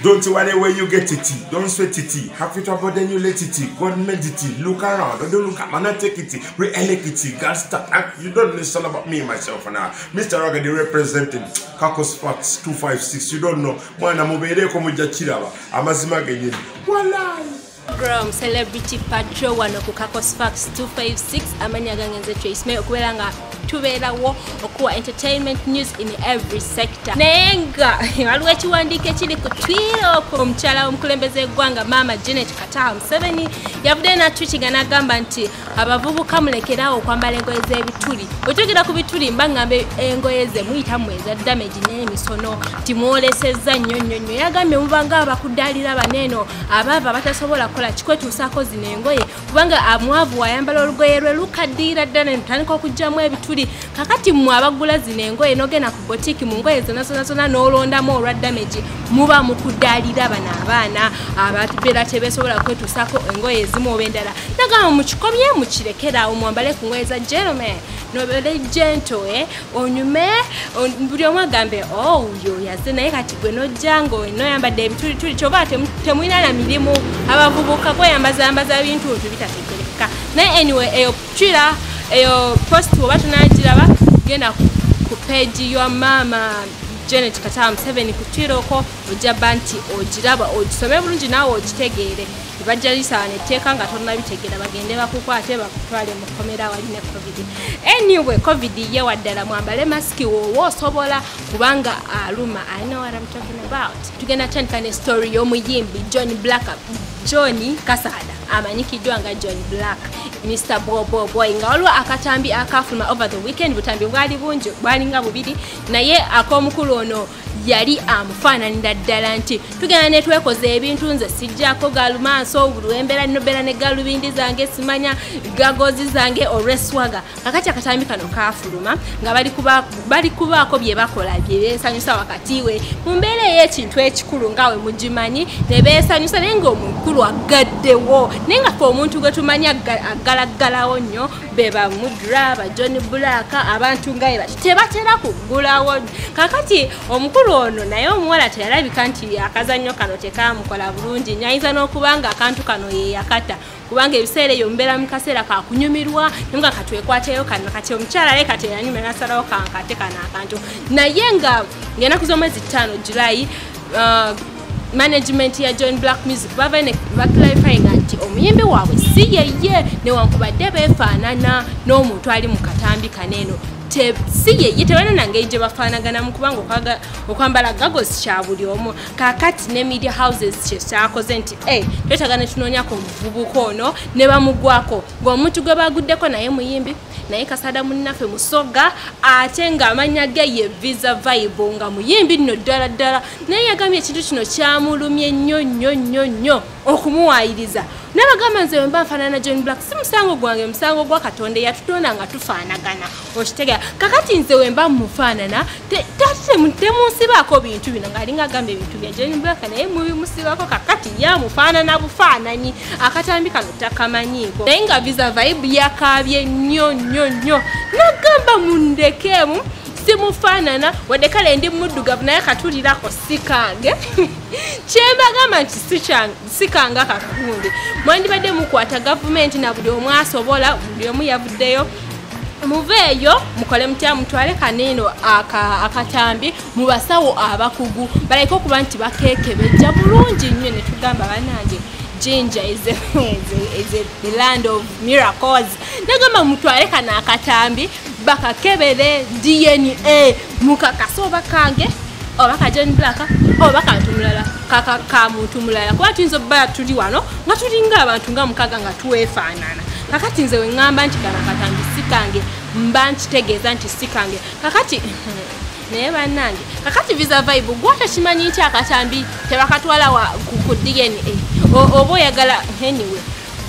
Don't worry where you get it, don't sweat it, have it up but then you let it, God made it, look around, don't look at man, take it, reality, God stop. You don't listen about me, myself, and now. Mr. Ragadi representing Kakos Facts 256, you don't know. Mwana mubeereko mujja kiraba, amazima genyini. Walai! Program Celebrity Patrol wano ku Kakos Facts 256 amanya gange nze Trace May okubeera nga tubeerawo okuwa entertainment news in every sector. Naye nga waliwo ekiwandiiko ekiri ku Twitter okwo omukyala w'omukulembeze w'eggwanga Maama Janet Kataaha Museveni yavuddeyo n'atwitinga n'agamba nti abavubuka mulekeraawo okwambala engoye z'ebituli. Bwe twogera ku bituli mba ngamba engoye ze muyita mmwe eza damage n'emisono nti mwolesezza nnyo nnyo nnyo. Yagambye mubanga abakudaalira baneeno abaava batasobola kukola kikwetuusaako zino engoye kubanga amwavu wayambala olugoye lwe lukaddiira ddala ne lutandika okuggyamu ebituli. Kakati mmwe abagula zino engoye n'ogenda ku boutique mu ngoye zonna zonna zonna n'olondamu olwa damage muba mukudaalira bano abaana ababeera tebeesobola kwetuusaako engoye ezimu oba endala. Nagamba mukikomye mukirekeraawo mwambale ku ngoye za gentleman nobeere gentle onyume buli omu agambe oyo yazze naye kati gwe n'ojja ng'oyambadde ebitulituli ky'oba temulina na mirimu abavubuka kweyambazambaza bintu bitategeerekeka. Naye anyway eyo Twitter eyo post oba tunagiraba genda ku page ya Maama Janet Kataaha Museveni ku Twitter okwo ojja bba nti ogiraba ogisome bulungi naawe ogitegeere. Bajja lisaana etteeka nga tonnabitegeera bagende bakukwate bakutwale mu kkomera awali ne COVID. Anyway, COVID ye waddala mwambale masiki w'oba osobola kubanga aluma. I know what I'm talking about. Tugenda kutandika ne story y'omuyimbi John Black, John Kasada amanyikiddwa nga John Black, Mr. Bobo Boy, nga waliwo akatambi akafuluma over the weekend. Butambi bwali bungi bwalinga bubiri naye ak'omukulu ono yali amufaananira ddala nti tugenda ne twekoza ebintu nze sijjako galumaaso buli wembeera nnobeera ne galubindi zange simanya gagozi zange olw'eswaga. Kakati akatambi kano kaafuluma nga bali kubaako bye bakola bye beesanyusa wakati we mu mbeera ey'ekintu ekikulu nga we mugimanyi ne beesanyusa naye ng'omukulu agaddewo naye nga ffe omuntu gwe tumanyi aggalaggalawo nnyo be ba Mudra, ba John Black, abantu nga bati tebatera kuggulawo. Kakati omukulu ono naye omuwala teyalabika nti akazannyo kano tekamukola bulungi nnyo, ayinza n'okuba nga akantu kano ye yakata kubanga ebiseera ebyo mubeera mu kaseera kakunyumirwa naye nga katwekwateyo kano. Kati omukyala ye kati yanyumira n'asalawo kankate kano akantu naye nga ng'ennaku z'omwezi 5 July management ya John Black Music bava ne baclarifyinga nti omuyimbi waabwe si yeye newankubadde beefaanana n'omuntu ali mu katambi kano eno si yeye tebalina na ngeri gye bafaanaganamu kubanga okwambala goggles kya buli omu. Kaakati ne media houses kye kyakoze nti twetaaga ne tunoonyako omuvubuka ono ne bamugwako ng'omuntu gwe baguddeko naye muyimbi naye Kasada munnaffe Musoga ate ng'amannya ge ye Visa Vibe nga muyimbi nno ddala ddala naye yagambye ekintu kino kyamulumye nnyo nnyo nnyo nnyo okumuwaayiriza. N'abagamba nze mba nfaanana John Black si musango gwange, musango gwa Katonda eyatutonda nga tufaanagana okitegeera. Kakati nze we mba mufaanana temunsibaako bintu bino ng'alinga agamba ebintu bya John Black naye mubimusibako. Kakati yamufaanana bufaananyi akatambi kano takamanyiiko naye nga Visa Vibe yakaabye nnyo nnyo nnyo n'agamba mundekeemu simufaanana wadde kale ndi muddugavu naye katulirako si kange. Kyembagamba nti si kanga kakagundi mwandibadde mukwata gavumenti na buli omu asobola buli omu yavuddeyo muveeyo mukole mutya mutwale kaneeno akatambi mu basawo abakugu baleke okuba nti bakeekebejja bulungi nnyo ne tugamba bannange Ginger is the land of miracles. Nagamba mutwale kano akatambi bakakebere DNA mukakase oba kange oba ka John Black oba kantu mulala ka muntu mulala kuba tuyinza obba tuli wano nga tulinga abantu nga mukaga nga twefaanana. Kakati nze we ŋŋamba nti kano akatambi si kange mba nkitegeeza nti si kange. Kakati naye bannange kakati Visa Vibe gwe takimanyi nti akatambi tebakatwala ku DNA oba oyagala anyway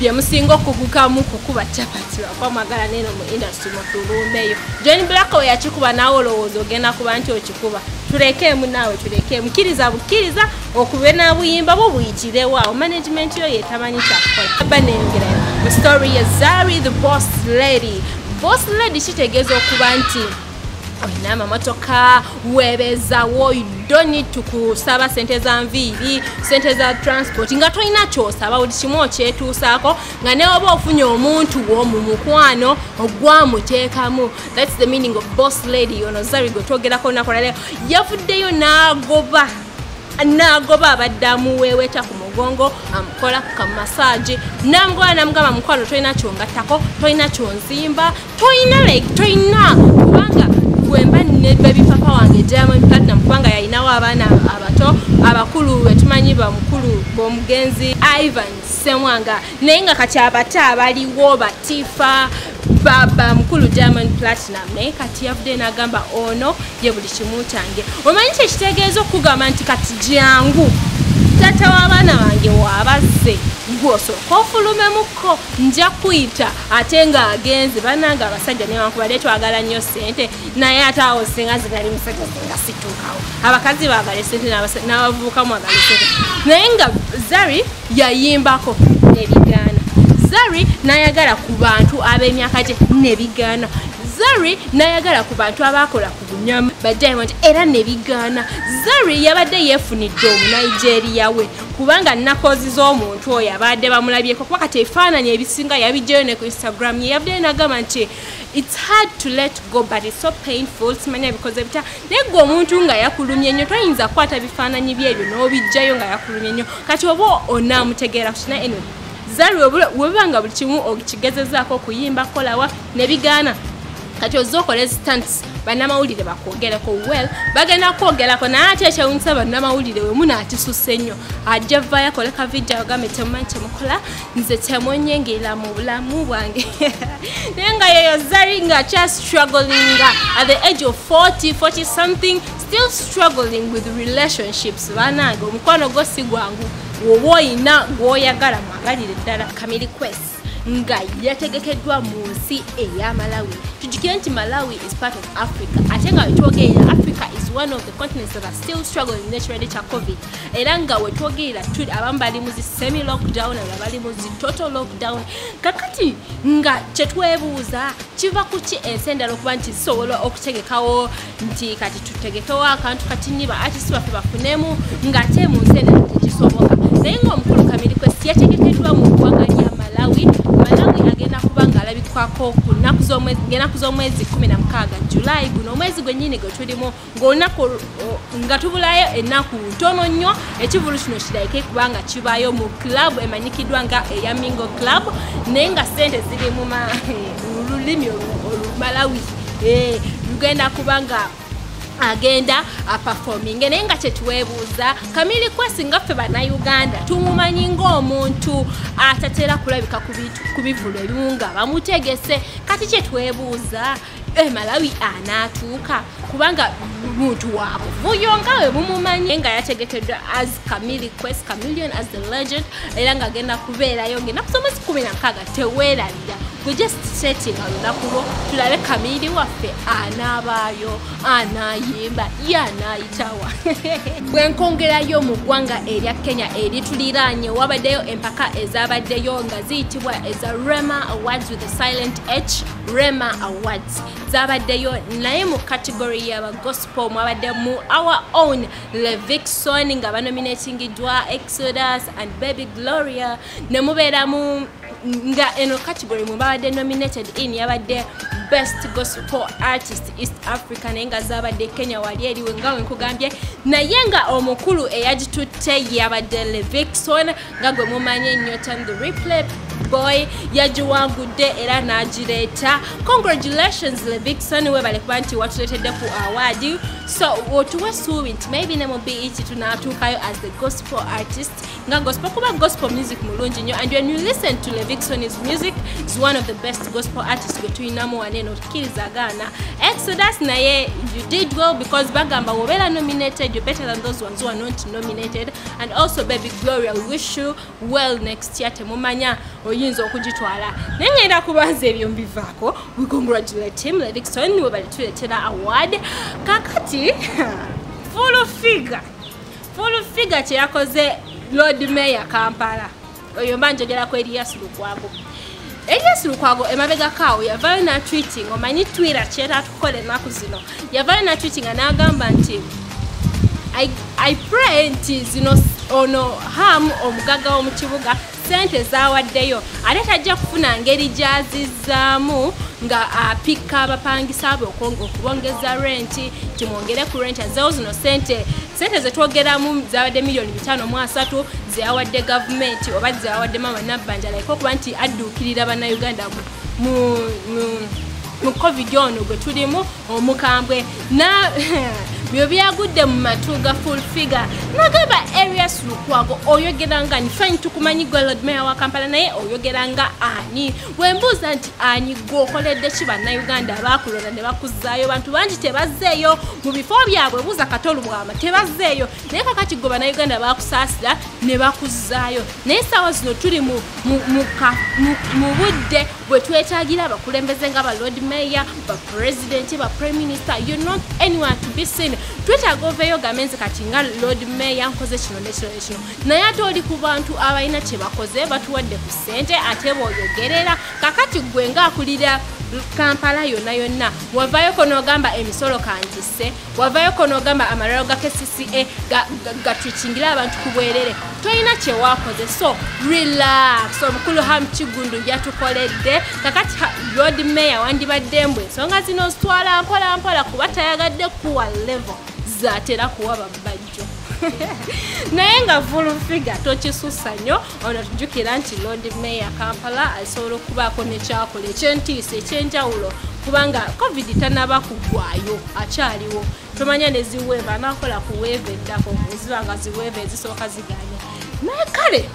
bye musinga okugukamu kukuba chapati lwakuba mwagala neno mu industry mutulumbeyo. John Black we yakikuba naawe olowooza ogenda kuba nti okikuba. Tulekeemu naawe tulekeemu, kkiriza bukkiriza okube n'abuyimba bwo buyitirewo awo management yo yetamanyi kyakukola. Banengerayo mu story ya Zari the Boss Lady. Boss Lady kitegeeza okuba nti Olina amamotoka, weebezawo, you don't need to kusaba sente za nviiri, sente za transport, nga tolina kyosaba, buli kimu okyetuusaako, nga ne oba ofunye omuntu wo mu mukwano ogwamuteekamu. That's the meaning of boss lady. Ono Zari gwe twogerako olunaku olwaleero yavuddeyo n'agoba abadde amuweeweeta ku mugongo, amukola ku kamasaagi, n'amugoba n'amugamba mukwano tolina kyongattako, tolina kyonzimba, tolina like tolina, kubanga gwemba ne baby papa wange Diamond Platinum, kubanga yalinawo abaana abato abakulu betumanyi bamukulu b'omugenzi Ivan Ssemwanga, naye nga kati abato abaliwo batifa baba mukulu Diamond Platinum, naye kati yavudde n'agamba ono ye buli kimu kyange. Omanyi kyekitegeeza okugamba nti kati jangu taata w'abaana bange wabazze, gwe osooka ofulumemukko, nja kuyita, ate ng'agenze. Bannange abasajja newankubadde twagala nnyo ssente, naye ate awo singa zinali musajja singa situukawo. Abakazi baagala ssente n'abavubuka mwagala ssente, naye nga Zari yayimbako nebigaana, Zari n'ayagala ku bantu ab'emyaka gye nebigaana, Zari n'ayagala ku bantu abakola ku bunyama ba Diamond era nebigaana. Zari yabadde yeefunidde Omunigeria we, kubanga nakozi z'omuntu oyo abadde bamulabyeko, kuba kati ebifaananyi ebisinga yabiggyeyo ne ku Instagram ye. Yavuddeyo n'agamba nti it's hard to let go but it's so painful, simanya bikoze bitya, naye gwe omuntu nga yakulumye nnyo toyinza kukwata bifaananyi byebyo n'obiggyayo nga yakulumye nnyo, kati oba onaamutegeera kukina. Anyway, Zari webiba nga buli kimu okigezezaako okuyimba kolawa nebigaana, kati ozze okola stunts bannamawulire bakwogereko. Well, bagenda kwogerako, naye ate ekyewuunyisa bannamawulire we munaakisusse nnyo, ajja vaayo akole ka vidiyo agambe temumanyi kyemukola, nze temunyengera mu bulamu bwange. Naye nga yeyo Zari nga akya struggling at the age of 40 something, still struggling with relationships. Bannange omukwano gwo si gwangu, woba oyina gw'oyagala mwagalire ddala. Kamili Quest nga yategekeddwa mu nsi eya Malawi. Tujjukire nti Malawi is part of Africa, ate nga wetwogerera Africa is one of the continents that are still struggling n'ekirwadde kya COVID, era nga wetwogerera abamu bali mu zi semi lockdown, abalala bali mu zi total lockdown. Kakati nga kyetwebuuza kiva ku ki ensi endala okuba nti zisobola okutegekawo nti kati tutegekewo akantu katini ba artist baffe bafunemu, ng'ate mu nsi endala tekisoboka. Naye ng'omukulu Kamili Quest yategekeddwa mu ggwanga lya Malawi. Malawi agenda kuba ng'alabikwako ku nnaku z'omwezi 16 July guno, omwezi gwennyini gwe tulimu, ng'olunaku nga tubulayo ennaku ntono nnyo ekivvulu kino kirabike kubanga kibaayo mu club emanyikiddwa nga eya Mingo Club, naye nga ssente ziri mu lulimi Olumalawi. Lugenda kuba nga agenda aperforminge. Naye nga kyetuweebuuza Kamili Quest nga ffe bannayuganda tumumanyi ng'omuntu atatera kulabika ku bivvulu ebimu nga bamutegese, kati kyetwebuuza Malawi anaatuuka, kubanga muntu wa buvuyo nga we mumumanyi, nga yategekeddwa as Kamili Quest, Chameleon as the legend, era ng'agenda kubeerayo ng'ennaku z'omwezi 16. Teweerabira, gwe just setting olunaku lwo tulabe Kamili waffe anaabaayo, anaayimba, ye anaayitawa. Bwe nkongerayo mu ggwanga erya Kenya erituliraanye, wabaddeyo empaka ezabaddeyo nga ziyitibwa eza Rema Awards with the silent H, Rema Awards zabaddeyo, naye mu category y'aba gospel mwabadde mu our own Levixone nga banominatingiddwa Exodus and Baby Gloria, ne mubeeramu nga eno category mwe babadde nominated in yabadde Best Gospel Artist East Africa, naye nga zabadde Kenya wali eriwe nga we nkugambye, naye nga omukulu eyagitutte yabadde Levixone nga gwe mumanyi ennyo Turn the Replay Boy, yagiwangudde era n'agireeta. Congratulations Levixone, webale kuba nti watuleetedde ku award, so otuwa essuubi nti maybe ne mu BET tunaatuukayo as the gospel artist, nga gospel, kuba gospel music mulungi nnyo, and when you listen to Levixone's music, is one of the best gospel artists gwe tulinamu wano eno, tukkiriza gaana. Exodus naye you did well, because bagamba wobeera nominated, you're better than those ones who are not nominated. And also Baby Gloria, we wish you well next year, temumanya oyinza okugitwala. Naye ngenda kubanza ebyo mbivaako. We congratulate him Levixone, we balituleetera award. Kakati full figure kye yakoze Lord Mayor Kampala, oyo mba njogerako Erias Lukwago. Erias Lukwago emabega kaawo yavaayo na tweeting, omanyi Twitter kyera tukola ennaku zino, yavaayo na tweeting n'agamba nti I pray nti zino ono Ham omugagga w'omu kibuga sente zawaddeyo ate tajja kufuna ngeri gy'azizzaamu nga apika abapangisa be okubongeza renti, timwongere ku renti azeewo zino sente zetwogeramu zabadde 530,000,000 zeyawadde gavumenti oba zeyawadde mama Nabbanja, like okuba nti adduukirira bannayuganda mu COVID ono gwe tulimu omukambwe. Na byo byagudde mu matu ga Full Figure. Nagamba Erias Lukwago oyogera nga ni fine tukumanyi gwe Lord Mayor wa Kampala, naye oyogera nga ani? Wembuuza nti ani gw'okoledde ki bannayuganda abakulonda ne bakuzzaayo? Bantu bangi tebazzeeyo mu bifo byabwe, buuza Kato Lubwama tebazzeeyo, naye kakati gwe bannayuganda bakusaasira ne bakuzzaayo. Naye essaawa zino tuli mu budde bwe twetaagira abakulembeze nga ba Lord Mayor, ba President, ba Prime Minister. You're not anyone to be seen. Twetaaga oveeyo gamenze kati nga Lord Mayor nkoze kino ne kino ne kino, naye ate oli ku bantu abalina kye bakoze, batuwadde ku ssente ate bw'oyogerera. Kakati gwe ng'akulira Kampala yonna yonna, wavaayoko n'ogamba emisolo kangisse, wavaayoko n'ogamba amalwaliro ga KCCA gatwikingira abantu ku bwerere, tolina kye waakoze. So relax, omukulu Ham Kiggundu yatukoledde. Kakati Lord Mayor wandibadde mbwe ensonga zino ozitwala mpola mpola, kuba tayagadde kuwa level zaatera kuwa babbajjo. Naye nga Full Figure tokisussa nnyo, ono tujjukira nti Lord Mayor Kampala asobola okubaako nekyakola ekyentiisa ekyenjawulo, kubanga COVID tannaba kuggwayo, akyaliwo. Tomanya ne ziweeva anaakola ku weeva eddako, eziba nga ziweeva ezisooka ziganye. Naye kale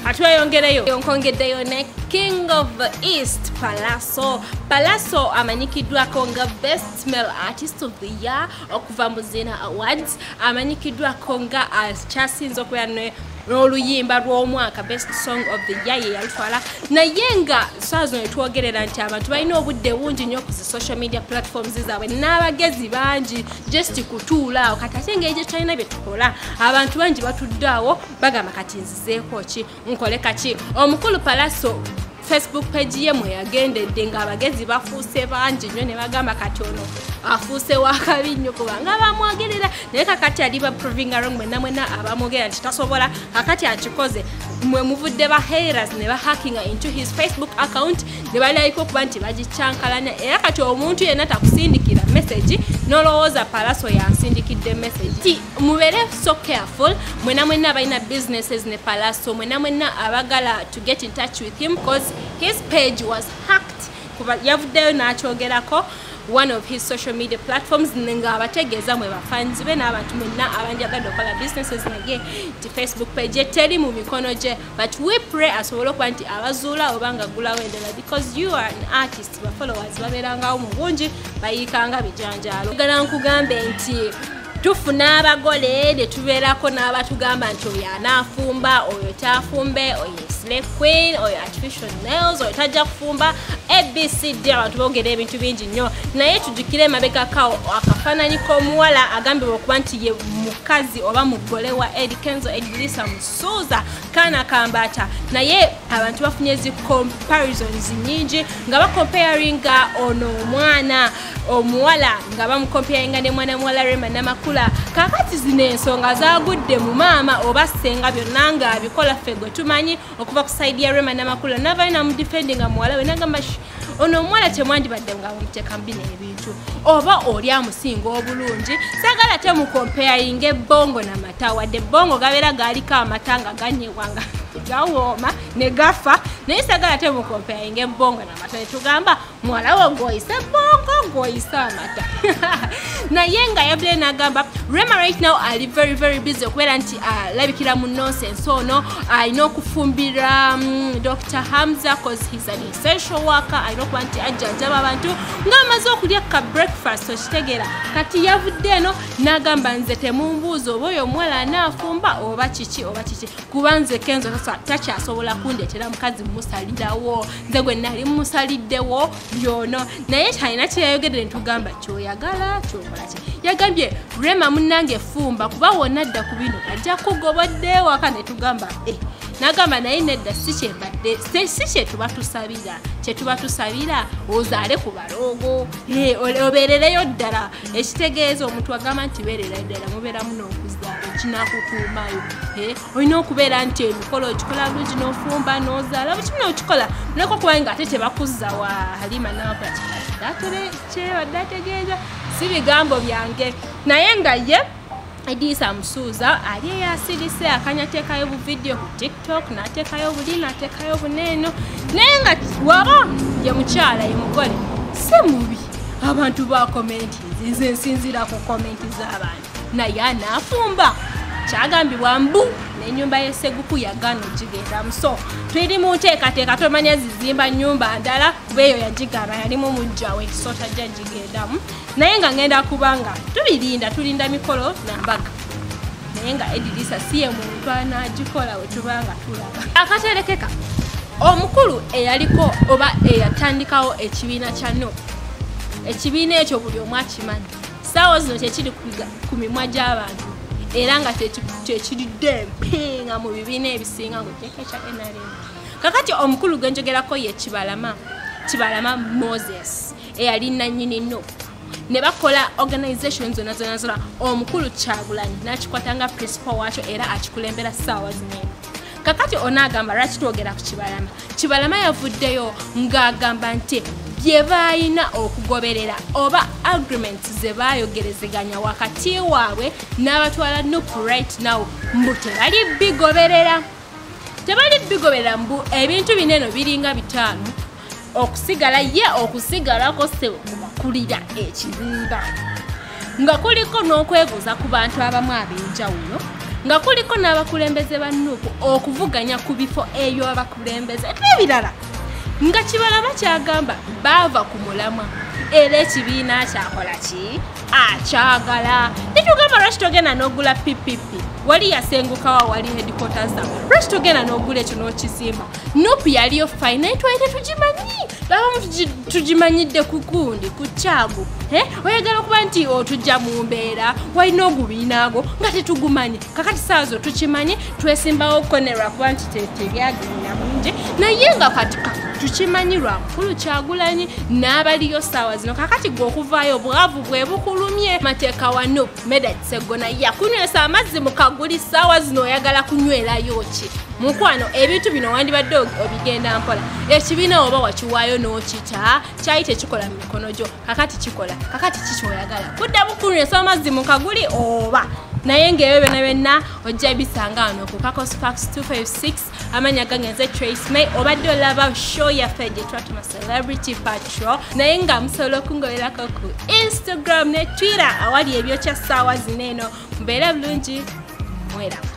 atweyongereyo, nkwongeddeyo ne King of the East Pallaso. Pallaso amanyikiddwako nga Best Male Artist of the Year okuva mu Zina Awards, amanyikiddwako nga akyasinze okubeera n'oluyimba lw'omwaka Best Song of the Year ye yalutwala. Naye nga ssaawa zino etwogerera nti abantu balina obudde bungi nnyo ku zi social media platforms zaabwe n'abagezi bangi just kutuula awo. Kati ate engeri gye tulina bye tukola, abantu bangi batudde awo bagamba kati nzizeeko ki, nkole kaki. Omukulu Pallaso Facebook page ye mwe yagendedde ng'abagezi bafuuse bangi nnyo ne bagamba kati ono afuuse wakabi nnyo kubanga bamwogerera, naye kakati ali ba proving wrong mwenna mwenna abamwogerera nti tasobola, kakati akikoze. Mwe muvudde ba haters ne ba hacking into his Facebook account ne balayika okuba nti bagikyankalanya, era kati omuntu yenna takusindikira message n'olowooza Pallaso yansindikidde message. Ti mubeere so careful mwenna mwenna abalina businesses ne Pallaso, mwenna mwenna abagala to get in touch with him because his page was hacked. Kuba yavuddeyo n'akyogerako one of his social media platforms nga abategeeza mwe bafanzi be n'abantu mwenna abanjagadde okukola businesses naye nti Facebook page teri mu mikono gye, but we pray asobole okuba nti abazuula oba nga aggulawo endala, because you are an artist, ba followers babeerangawo mu bungi, bayiikanga bijanjaalo. Njagala nkugambe nti tufuna abagole ne tubeerako n'abatugamba nti oyo anaafumba, oyo taafumbe, oyo slay queen, oyo artificial nails, oyo tajja kufumba, ABCD. Abantu boogera ebintu bingi nnyo, naye tujjukire emabegako akafaananyi k'omuwala agambibwa okuba nti ye mukazi oba mugole wa Eddy Kenzo, Edrisa Musuuza, Kaana Kambata. Naye abantu bafunye zi comparisons nnyingi nga bakomparinga ono omwana omuwala nga bamukomparinga ne mwana muwala Rema Namakula. Kakati zino ensonga zaagudde mu maama oba ssenga byonna ng'abikola ffe gwe tumanyi okuva ku side ya Rema Namakula, navayo namudefendinga muwala we nagamba ono omuwala temwandibadde nga bamuteeka mu bino ebintu, oba oli amusinga obulungi. Saagala temukomparinga ebbongo n'amata, wadde ebbongo gabeera gaaliko amata nga ganyebwa nga gawooma ne gafa, naye saagala temukomparinga ebbongo n'amata ne tugamba muwala wo gw'oyise ebbongo gw'oyise amata. Naye nga yavuddeyo n'agamba Rema right now ali very very busy okubeera nti alabikira mu nonsense ono, alina okufumbira Dr. Hamza cause he's an essential worker, alina okuba nti ajjanjaba abantu ng'amaze okulya ka breakfast okitegeera. Kati yavudde eno n'agamba nze temumbuuza oba oyo omuwala anaafumba oba kiki oba kiki, kuba nze Kenzo takyasobola kundeetera mukazi mmusalirawo, nze gwe nali mmusaliddewo byono. Naye alina kye yayogedde ne tugamba ky'oyagala ky'okola ki. Yagambye Rema munnange fumba kuba wonna adda ku bino ajja kugobodde ewaka, ne tugamba N'agamba naye nedda, si kyembadde, si kyetuba tusabira. Kyetuba tusabira ozaale ku balongo, obeerereyo ddala. Ekitegeeza omuntu agamba nti beerera ddala, mubeeramu n'okuzaala ekinakukuumayo. Olina okubeera nti emikolo ogikola bulungi, n'ofumba n'ozaala, buli kimu n'okikola, noleka okuba nga ate tebakuzza wa Halima n'akola kyebadde ategeeza. Si bigambo byange, naye nga ye Edirisa Musuuza ali eyasirise, akanya ateekayo buvidiyo ku TikTok, n'ateekayo buli, n'ateekayo buneeno, naye nga waba ye mukyala, ye mugole, si mubi. Abantu ba komenti, nze nsinziira ku komenti z'abantu, naye anaafumba kyagambibwa mbu n'ennyumba y'e Seguku yagaana ogigendamu. So tuli mu nteekateeka, tomanya zizimba nnyumba ndala, kuba eyo yagigaba yalimu muggya we, so tajja gigendamu. Naye nga ngenda kubanga tubirinda, tulinda mikolo na mbaga, naye nga Edirisa si ye muntu anaagikola we tuba nga tulaba. Akaterekeka omukulu eyaliko oba eyatandikawo ekibiina kya NUP, ekibiina ekyo buli omu akimanyi ssaawa zino kyekiri ku mimwa gy'abantu, era nga kyekiridde empenga mu bibiina ebisinga ng'ogyeko ekya NRM. Kakati omukulu gwe njogerako ye Kibalama, Kibalama Moses, eyali nannyini NUP, ne bakola organization zonna zonna zonna. Omukulu Kyagulanyi n'akikwata nga principal waakyo, era akikulembera ssaawa zino eno. Kakati onaagamba lwaki twogera ku Kibalama? Kibalama yavuddeyo ng'agamba nti bye baalina okugoberera oba agreements ze baayogerezeganya wakati waabwe n'abatwala NUP right now, mbu tebali bigoberera, tebali bigoberera. Mbu ebintu bino eno biringa 5: okusigala ye okusigalako kubakulira ekibiina, nga kuliko n'okwebuuza ku bantu abamu ab'enjawulo, nga kuliko n'abakulembeze ba NUP okuvuganya ku bifo ebyo abakulembeze n'ebirala. Nga Kibalama kyagamba baava ku mulamwa, era ekibiina kyakola ki akyagala. Netugamba lwaki togenda n'ogula PPP, wali yasengukawa, wali headquarters zaabwe, lwaki togenda n'ogula ekyo n'okizimba? NUP yaliyo fine, naye twali tetugimanyi, abamu tugimanyidde ku gundi ku kyagu. Oyagala okuba nti otujja mu mbeera walina ogubiinaago nga tetugumanyi. Kakati saawa zo tukimanyi, twesimbawo konerwa kuba nti tebyagenda bulungi, naye nga kati tukimanyi lwa mukulu Kyagulanyi n'abaliyo ssaawa zino. Kakati gwe okuvaayo obwavu bwe bukulumye. Mateeka wa NUP Medard Sseggona yakunywesa amazzi mu kaguli, ssaawa zino oyagala kunywerayo ki? Mukwano, ebintu bino wandibadde obigenda mpola. Ekibiina oba wakiwaayo n'okita, kyali tekikola mu mikono gyo, kakati kikola. Kakati kikyoyagala kuddamu kunywesa amazzi mu kaguli oba? Naye ng'ebyo byonna byonna ojja bisanga wano ku Kakos Facts 256. Amanya gange nze Trace May, obadde olaba show yaffe gye twatuma Celebrity Patrol, naye nga musobola okungoberako ku Instagram ne Twitter awali ebyokya ssaawa zino eno. Mubeere bulungi, mweraba.